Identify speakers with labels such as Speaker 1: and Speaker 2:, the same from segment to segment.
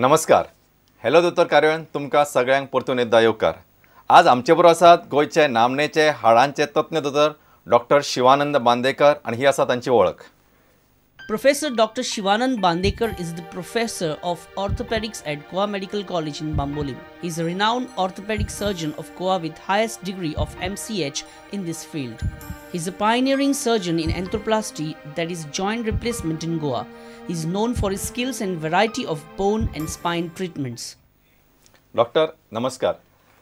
Speaker 1: नमस्कार, हॅलो दोतोर कार्यावळीन तुमकां सगळ्यांक परतून एकदां येवकार. आज आमचे बरोबर आसात गोंयचे नामनेचे हाडांचे तज्ञ दोतोर डॉक्टर शिवानंद बांदेकर आनी ही आसा तांची वळख.
Speaker 2: Professor Dr. Shivanand Bandekar is the professor of orthopedics at Goa Medical College in Bambolim. He is a renowned orthopedic surgeon of Goa with highest degree of MCH in this field. He is a pioneering surgeon in arthroplasty, that is joint replacement in Goa. He is known for his skills and variety of bone and spine treatments.
Speaker 1: Doctor नमस्कार.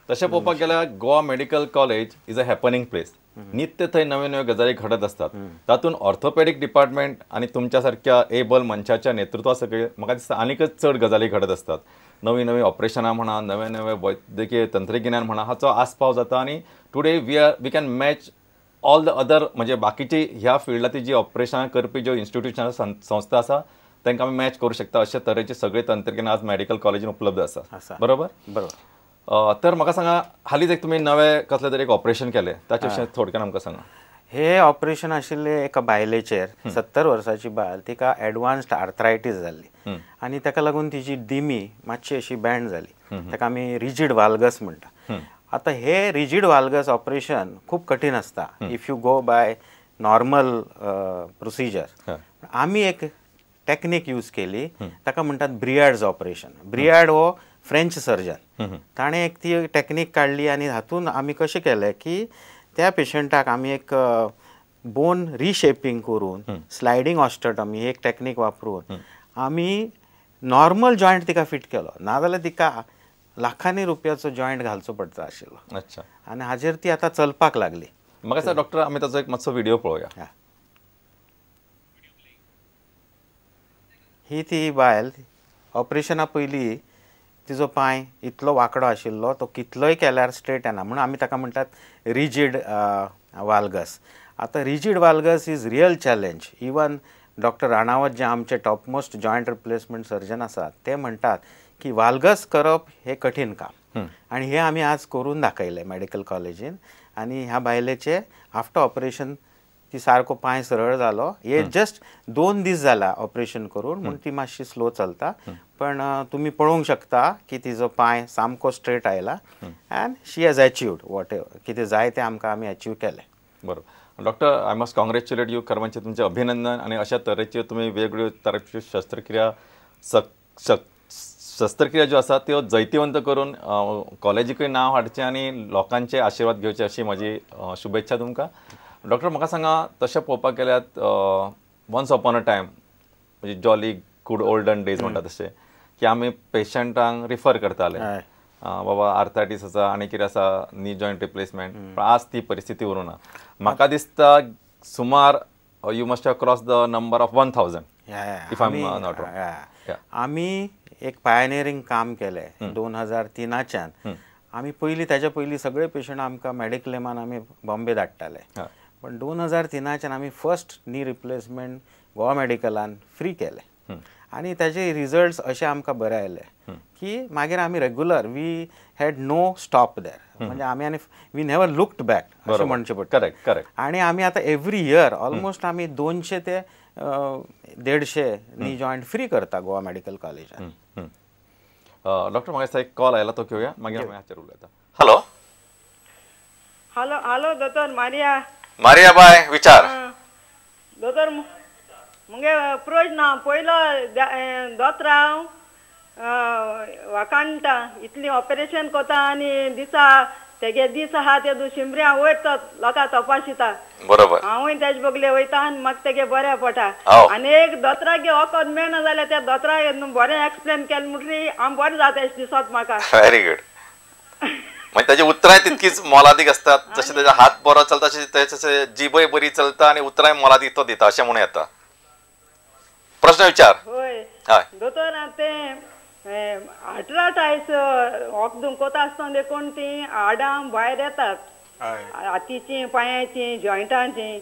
Speaker 1: तशें पळोवपाक गेल्यार Goa medical college is a happening place. नित्य थंय नव्यो नव्यो गजाली घडत असतात. तातूंत ऑर्थोपेडीक डिपार्टमेंट आनी तुमच्या सारक्या एबल मनशाच्या नेतृत्वा सकयल म्हाका दिसता आनीकच चड गजाली घडत असतात. नवीं नवीं ऑपरेशनां म्हणा, नवे नवे वैद्यकीय तंत्रगिन्यान म्हणा, हाचो आस्पाव जाता आनी today we can match all the other, म्हणजे बाकीची ह्या फिल्डांतली जी ऑपरेशनां करपी ज्यो इन्स्टिट्युशनां संस्था आसा तांकां आमी मॅच करूं शकता. अशे तरेचे सगळे तंत्रगिन्यान आज मेडिकल कॉलेजीन उपलब्ध आसा. बरोबर
Speaker 3: बरोबर.
Speaker 1: तर म्हाका सांगा, हालींच एक तुमी नवें कसलें तरी एक ऑपरेशन केलें, ताचे विशीं थोडक्यान आमकां सांगा.
Speaker 3: हे ऑपरेशन आशिल्लें एका बायलेचेर, 70 वर्साची बायल, तिका एडवान्स्ड आर्थरायटीस जाल्ली आनी ताका लागून तिची दिमी मातशी अशी बँड जाली. ताका आमी रिजीड वाल्गस म्हणटा. आतां हे रिजीड वाल्गस ऑपरेशन खूब कठीण आसता if you go by normal procedure. आमी एक टॅक्नीक यूज केली, ताका म्हणटात ब्रियार्ड्स ऑपरेशन. ब्रियार्ड हो फ्रेंच सर्जन, ताणें एक ती टॅक्नीक काडली आनी हातून आमी कशें केलें की त्या पेशंटाक आमी एक बोन रिशेपींग करून स्लायडींग ऑस्टोटॉमी ही एक टॅक्नीक वापरून आमी नॉर्मल जॉयंट तिका फिट केलो. नाजाल्यार तिका लाखांनी रुपयाचो जॉयंट घालचो पडटा आशिल्लो.
Speaker 1: अच्छा.
Speaker 3: आनी हाजेर ती आतां चलपाक लागली.
Speaker 1: म्हाका दिसता डॉक्टर आमी ताचो एक मातसो व्हिडियो पळोवया.
Speaker 3: ही ती बायल ऑपरेशना पयलीं तिजो पांय इतलो वांकडो आशिल्लो, तो कितलोय केल्यार स्ट्रेट येना, म्हणून आमी ताका म्हणटात रिजीड वाल्गस. आतां rigid valgus is real challenge. Even doctor Ranawat जे आमचे टॉपमोस्ट जॉयंट रिप्लेसमेंट सर्जन आसात ते म्हणटात की वाल्गस करप हें कठीण काम आनी हें आमी आज करून दाखयलें मेडिकल कॉलेजीन. आनी ह्या बायलेचें आफ्टर ऑपरेशन ती सारको पांय सरळ जालो. हे जस्ट 2 दीस जाला ऑपरेशन करून, म्हूण ती मातशी स्लो चलता, पण तुमी पळोवंक शकता की तिजो पांय सामको स्ट्रेट आयला and she has achieved whatever कितें जाय तें आमकां आमी अचीव केलें.
Speaker 1: बरोबर. Doctor, I must congratulate you. खरें म्हणजे तुमचें अभिनंदन. आनी अशा तरेच्यो तुमी वेगवेगळ्यो तरेच्यो शस्त्रक्रिया शस्त्रक्रिया ज्यो आसा त्यो जैतिवंत करून कॉलेजीकूय नांव हाडचें आनी लोकांचे आशिर्वाद घेवचे अशी म्हजी शुभेच्छा तुमकां. डॉक्टर म्हाका सांगा, तशें पळोवपाक गेल्यार वन्स अपॉन अ टायम म्हणजे जॉली गुड ओल्डन डेज म्हणटा तशें की आमी पेशंटांक रिफर करताले, बाबा आर्थरायटीस आसा आनी कितें आसा, नी जॉयंट रिप्लेसमेंट. पण आज ती परिस्थिती उरूंक ना. म्हाका दिसता सुमार you must have cross the number of 1000 if I am not wrong.
Speaker 3: आमी एक पायनियरींग काम केलें 2003च्यान. आमी पयलीं, ताच्या पयलीं सगळे पेशंट आमकां मेडिक्लेमान आमी बॉम्बे धाडटाले, पण 2003च्यान आमी first knee replacement Goa मेडिकलान free केलें आनी ताजे रिजल्ट्स अशे आमकां बरे आयले की मागीर आमी regular, we had no stop there. म्हणजे आमी आनी we never looked back अशें म्हणचें पडटा.
Speaker 1: Correct correct.
Speaker 3: आनी आमी आतां एवरी इयर ऑलमोस्ट आमी 200 ते 150 नी जॉयंट फ्री करता गोवा मेडिकल कॉलेजान.
Speaker 1: डॉक्टर म्हाका दिसता एक कॉल आयला, तो घेवया, मागीर आमी हाचेर उलयता. हॅलो
Speaker 4: हॅलो हॅलो दोतोर मारिया.
Speaker 1: मारिया बाय, विचार.
Speaker 4: दोतोर मुगे प्रश्न पयलो, दोतोर हांव वाकांडटा इतली ऑपरेशन कोता आनी दिसा तेगे दीस आहा ते शिमऱ्या वयता लोकां तपाशिता.
Speaker 1: बरोबर.
Speaker 4: हांवूय तेजे बगले वयता आनी म्हाका तेगे बरें पडटा. आनी एक दोतोराक वखद मेळना जाल्यार त्या दोतोराक बरें एक्सप्लेन केलें म्हणटरी हांव बरें जाता अशें दिसत म्हाका.
Speaker 1: Very good. म्हणजे ताची उतरांय तितकीच मोलादीक असतात. जशें ताचा हात बरो चलता तशें जिबय बरी चलता आनी उतरांय मोलादीक तो दिता अशें म्हणूं येता. प्रश्न विचार.
Speaker 4: हय दोतोर, तें आर्थरायटीस वखद कोता आसतना देखून तीं हाडां भायर येतात, हातीचीं, पांयाचीं, जॉयंटांचीं.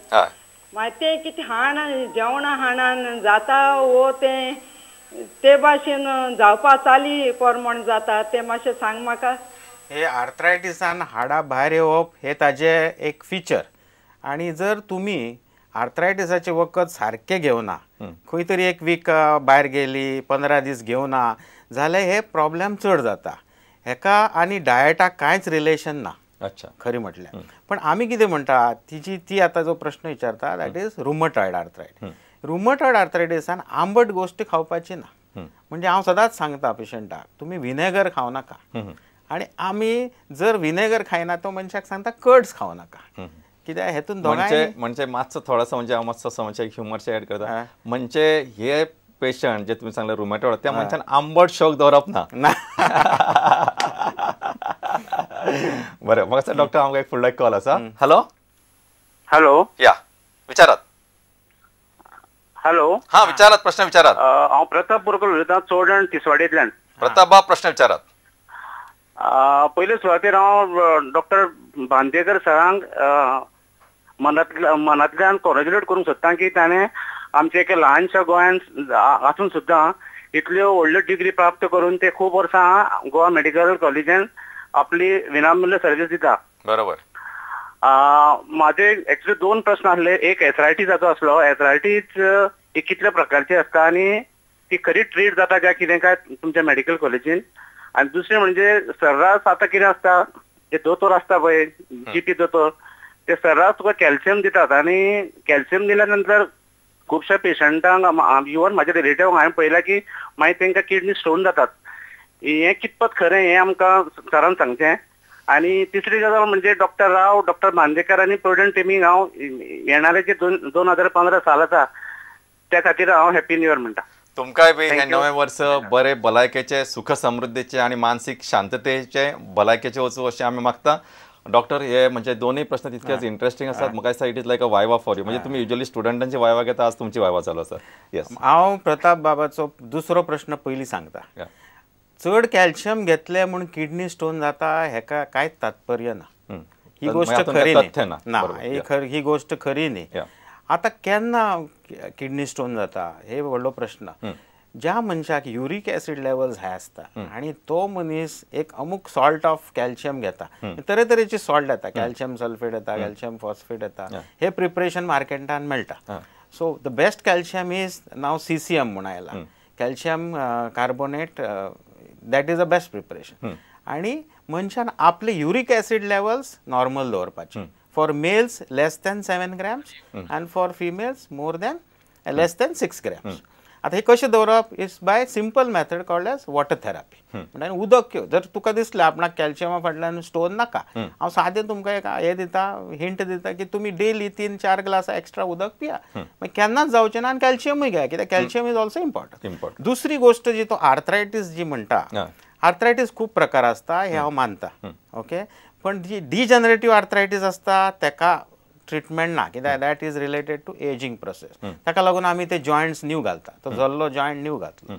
Speaker 4: मागीर तें कितें हाण जेवणां हाणान जाता वो तें ते भाशेन जावपा चाली प्रमाण जाता तें मातशें सांग म्हाका.
Speaker 3: हे आर्थरायटिसान हाडां भायर येवप हे ताजें एक फिचर. आनी जर तुमी आर्थरायटीसाचें वखद सारकें घेवना, खंय तरी एक वीक भायर गेली 15 दीस घेवना जाल्यार हे प्रॉब्लेम चड जाता. हेका आनी डायटाक कांयच रिलेशन ना.
Speaker 1: अच्छा,
Speaker 3: खरी म्हटल्यार. पण आमी कितें म्हणटा तिजी ती आतां जो प्रश्न विचारता that is rheumatoid arthritis. Rheumatoid आर्थरायटीसान आंबट गोश्टी खावपाची ना. म्हणजे हांव सदांच सांगता पेशंटाक तुमी विनेगर खावं नाका, आनी आमी जर विनेगर खायना तो मनशाक सांगता कर्ड्स खावं नाका, कित्याक हेतून दोगांय
Speaker 1: म्हणजे मातसो थोडोसो म्हणजे हांव मातसो म्हणजे ह्युमरचे एड करता, म्हणजे हे पेशंट जे तुम्ही सांगले रुमेटॉइड त्या मनशान आंबट शोक दवरप ना. बरें, म्हाका डॉक्टर आमकां एक फुडलो एक कॉल आसा. हॅलो.
Speaker 5: हॅलो,
Speaker 1: या विचारात.
Speaker 5: हॅलो,
Speaker 1: हा विचारात, प्रश्न विचारात.
Speaker 5: हांव प्रताप बोरकर उलयतां, चोडण तिसवाडींतल्यान.
Speaker 1: प्रताप बाब प्रश्न विचारात.
Speaker 5: पयले सुवातेर हांव डॉक्टर बांदेकर सरांक मनांतल्यान कॉंग्रेच्युलेट करूंक सोदता की ताणें आमच्या एका ल्हानशा गोंयांत आसून सुद्दां इतल्यो व्हडल्यो डिग्री प्राप्त करून ते खूब वर्सां गोवा मेडिकल कॉलेजीन आपली विनामूल्य सर्वीस दिता.
Speaker 1: बरोबर.
Speaker 5: म्हाजे एक्चुअली 2 प्रश्न आसले. एक एथरायटीजाचो आसलो. एथरायटीज ही कितल्या प्रकारची आसता आनी ती खरी ट्रीट जाता काय कितें काय तुमच्या मेडिकल कॉलेजीन? आनी दुसरें म्हणजे सर्रास आतां कितें आसता, जे दोतोर आसता पळय, जीपी दोतोर, ते सर्रास तुका कॅल्शियम दितात आनी कॅल्शियम दिल्या नंतर खुबश्या पेशंटांक, इवन म्हाज्या रिलेटिव्हांक हांवें पळयलां की मागीर तांकां किडनी स्टोन जातात. हें कितपत खरें हें आमकां सरान सांगचें. आनी तिसरी गजाल म्हणजे डॉक्टर राव, डॉक्टर बांदेकर आनी प्रुडंट टिमीक हांव येणारे जे 2015 साल आसा त्या खातीर हांव हॅपी न्यू इयर म्हणटा.
Speaker 1: तुमकांय बी हें नवें वर्स बरें भलायकेचें, सुख समृद्धीचें आनी मानसीक शांततेचें भलायकेचें वचूं अशें आमी मागता. डॉक्टर, हे म्हणजे दोनूय प्रश्न तितकेच इंटरेस्टिंग आसात. म्हाका दिसता it is like a viva for you. म्हणजे तुमी युजली स्टुडंटांची वायवा घेता, आज तुमची वायवा चालू आसा. येस.
Speaker 3: हांव प्रताप बाबाचो दुसरो प्रश्न पयलीं सांगता. चड कॅल्शियम घेतलें म्हूण किडनी स्टोन जाता हेका कांयच तात्पर्य ना. ही गोश्ट खरी ना, ही गोश्ट खरी न्ही. आतां केन्ना किडनी स्टोन जाता हे व्हडलो प्रश्न. ज्या मनशाक युरीक एसिड लेवल्स हाय आसता आनी तो मनीस एक अमूक सॉल्ट ऑफ कॅल्शियम घेता, तरेतरेची सॉल्ट येता, कॅल्शियम सल्फेट येता, कॅल्शियम फॉस्फेट येता, हे प्रिपरेशन मार्केटान मेळटा. So the best calcium is now CCM म्हूण आयला, calcium carbonate, that is the best preparation. आनी मनशान आपले युरीक एसिड लेवल्स नॉर्मल दवरपाचे. For males less than 7 grams and for females more than less than 6 grams. आतां हे कशें दवरप is by simple method called as water therapy. म्हणल्यार उदक जर तुका दिसलें आपणाक कॅल्शियमा फाटल्यान स्टोन नाका, हांव सादें तुमकां एक हें दिता, हिंट दिता की तुमी डेली 3-4 ग्लास एक्स्ट्रा उदक पिया, मागीर केन्नाच जावचें ना आनी कॅल्शियमूय घेया, कित्याक कॅल्शियम is also important. दुसरी गोश्ट जी तो आर्थरायटीस जी म्हणटा, आर्थरायटीस खूब प्रकार आसता हें हांव मानता, ओके, पण जी डिजनरेटीव आर्थरायटीस आसता तेका ट्रिटमेंट ना, कित्याक that is related to ageing process. ताका लागून आमी ते जॉयंट्स न्यू घालता, तो जल्लो जॉयंट न्यू घातलो.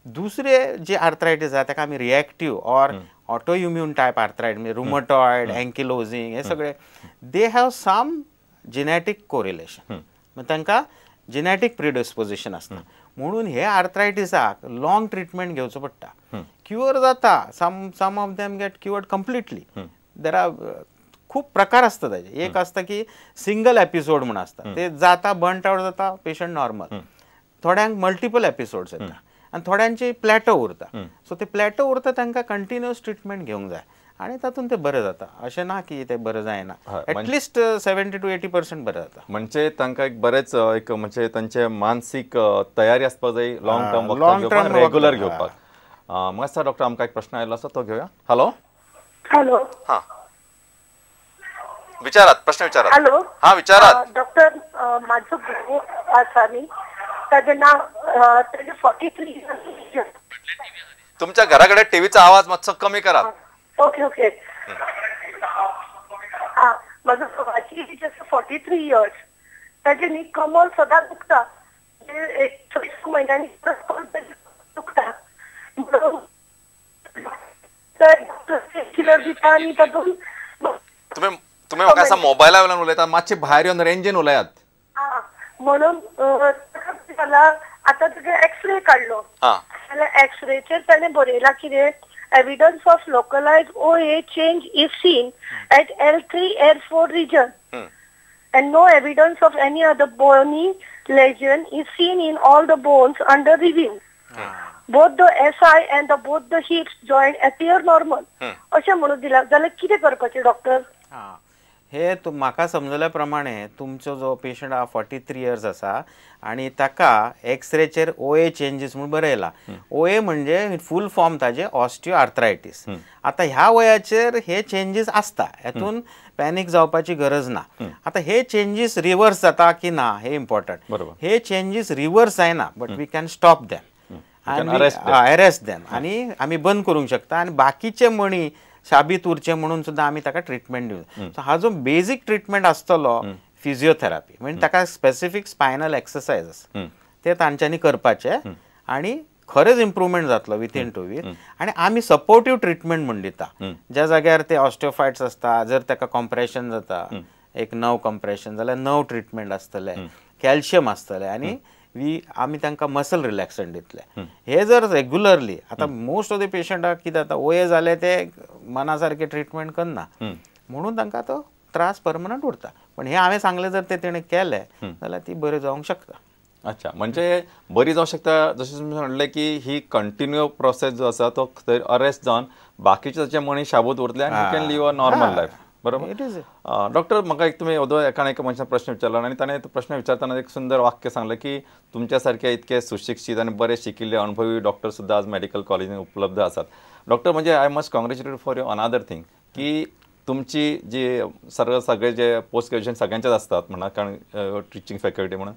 Speaker 3: दुसरे जे आर्थरायटीस आसा ताका आमी reactive or autoimmune type arthritis, म्हणजे रुमटॉयड, एन्किलोजिंग, हे सगळे they have some genetic correlation, तांकां जेनेटीक प्रिडिस्पोजिशन आसता. म्हणून हे आर्थरायटीसाक लॉंग ट्रिटमेंट घेवचो पडटा. क्युअर जाता, some of them get cured completely. There are खूब प्रकार आसता ताजे. एक आसता की सिंगल एपिसोड म्हूण आसता, ते जाता बर्न आवट जाता, पेशंट नॉर्मल. थोड्यांक मल्टिपल एपिसोड्स येता आनी थोड्यांचे प्लॅटो उरता. सो ते प्लॅटो उरता तांकां कंटिन्युअस ट्रिटमेंट घेवंक जाय आनी तातूंत ते बरें जाता. अशें ना की ते बरें जायना, एटलिस्ट 70 to 80% बरें जाता.
Speaker 1: म्हणजे तांकां एक बरेंच एक म्हणजे तांचे मानसीक तयारी आसपाक जाय लॉंग टर्म रेगुलर घेवपाक. म्हाका दिसता डॉक्टर आमकां एक प्रश्न आयिल्लो आसा तो घेवया. हॅलो.
Speaker 6: हॅलो.
Speaker 1: हां विचारात, प्रश्न विचारात.
Speaker 6: हॅलो.
Speaker 1: हां विचारात.
Speaker 6: डॉक्टर, म्हाजो घोव आसा न्ही, ताजें नांव ताजें 43 इयर्स.
Speaker 1: तुमच्या घरा कडेन टीव्हीचा आवाज मातसो कमी करात.
Speaker 6: Okay okay. हां, म्हाजो घोवाची एज आसा 43 इयर्स. ताजें न्ही कमर सदांच दुखता, एक 6 म्हयन्यांनी परत दुखता. म्हणून किलर दिता आनी तातूंत
Speaker 1: तुम्ही म्हाका असं मोबायला वयल्यान उलयता, मातशे भायर येवन रेंजीन उलयात.
Speaker 6: म्हणून आतां तुगे एक्सरे काडलो जाल्यार एक्सरेचेर ताणें बरयलां कितें, evidence of localised OA change is seen at L3 L4 region and no evidence of any other bony lesion is seen in all the bones under review. Both the SI and the both the hips joint appear normal." अशें म्हणून दिला जाल्यार कितें करपाचें doctor?
Speaker 3: हां, हे म्हाका समजल्या प्रमाणे तुमचो जो पेशंट आहा, 43 इयर्स आसा आनी ताका एक्सरेचेर ओए चेंजीस म्हूण बरयला. ओए म्हणजे फूल फॉर्म ताजे ऑस्टिओ आर्थरायटीस. आतां ह्या वयाचेर हे चेंजीस आसता, हेतून पॅनीक जावपाची गरज ना. आतां हे चेंजीस रिवर्स जाता की ना हे इम्पॉर्टंट. हे चेंजीस रिवर्स जायना, but we can stop them.
Speaker 1: Can arrest them.
Speaker 3: Arrest them आणि आमी बंद करूंक शकता आनी बाकीचे मणी शाबीत उरचे म्हणून सुद्दां आमी ताका ट्रिटमेंट दिवं. सो हा जो बेजीक ट्रिटमेंट आसतलो फिजिओथेरपी, म्हणजे ताका स्पेसिफीक स्पायनल एक्सरसायज आसा, ते तांच्यांनी करपाचे आनी खरेंच इम्प्रुवमेंट जातलो विथीन 2 वीक. आनी आमी सपोर्टीव ट्रिटमेंट म्हूण दिता. ज्या जाग्यार ते ऑस्टिओफायट्स आसता, जर ताका कॉम्प्रेशन जाता, एक नर्व कम्प्रेशन जाल्यार नर्व ट्रिटमेंट आसतलें, कॅल्शियम आसतलें आनी आमी तांकां मसल रिलॅक्संट दितले. हे जर रेग्युलरली, आतां मोस्ट ऑफ the पेशंटाक कितें जाता, ओए जाले ते मना सारकें ट्रिटमेंट करना म्हणून तांकां तो त्रास परमनंट उरता. पण हे हांवें सांगलें, जर ते तेणें केलें जाल्यार ती बरी जावंक शकता.
Speaker 1: अच्छा, म्हणजे बरी जावंक शकता. जशें तुमी म्हणलें की ही कंटिन्यू प्रोसेस जो आसा तो थंय अरेस्ट जावन बाकीचे ताचे मणी शाबूत उरतले आनी you can live a normal life, बरोबर?
Speaker 3: It is.
Speaker 1: Doctor, म्हाका एक तुमी ओदो एका एका मनशान प्रश्न विचारलो आनी ताणें तो प्रश्न विचारतना एक सुंदर वाक्य सांगलें की तुमच्या सारखे इतके सुशिक्षीत आनी बरे शिकिल्ले अणभवी डॉक्टर सुद्दां आज मेडिकल कॉलेजीन उपलब्ध आसात. डॉक्टर, म्हणजे I must congratulate for you another thing की तुमची जी सर्व सगळे जे पोस्ट ग्रॅज्युएशन सगळ्यांचेच असतात म्हणा, कारण टिचिंग फॅकल्टी म्हणून.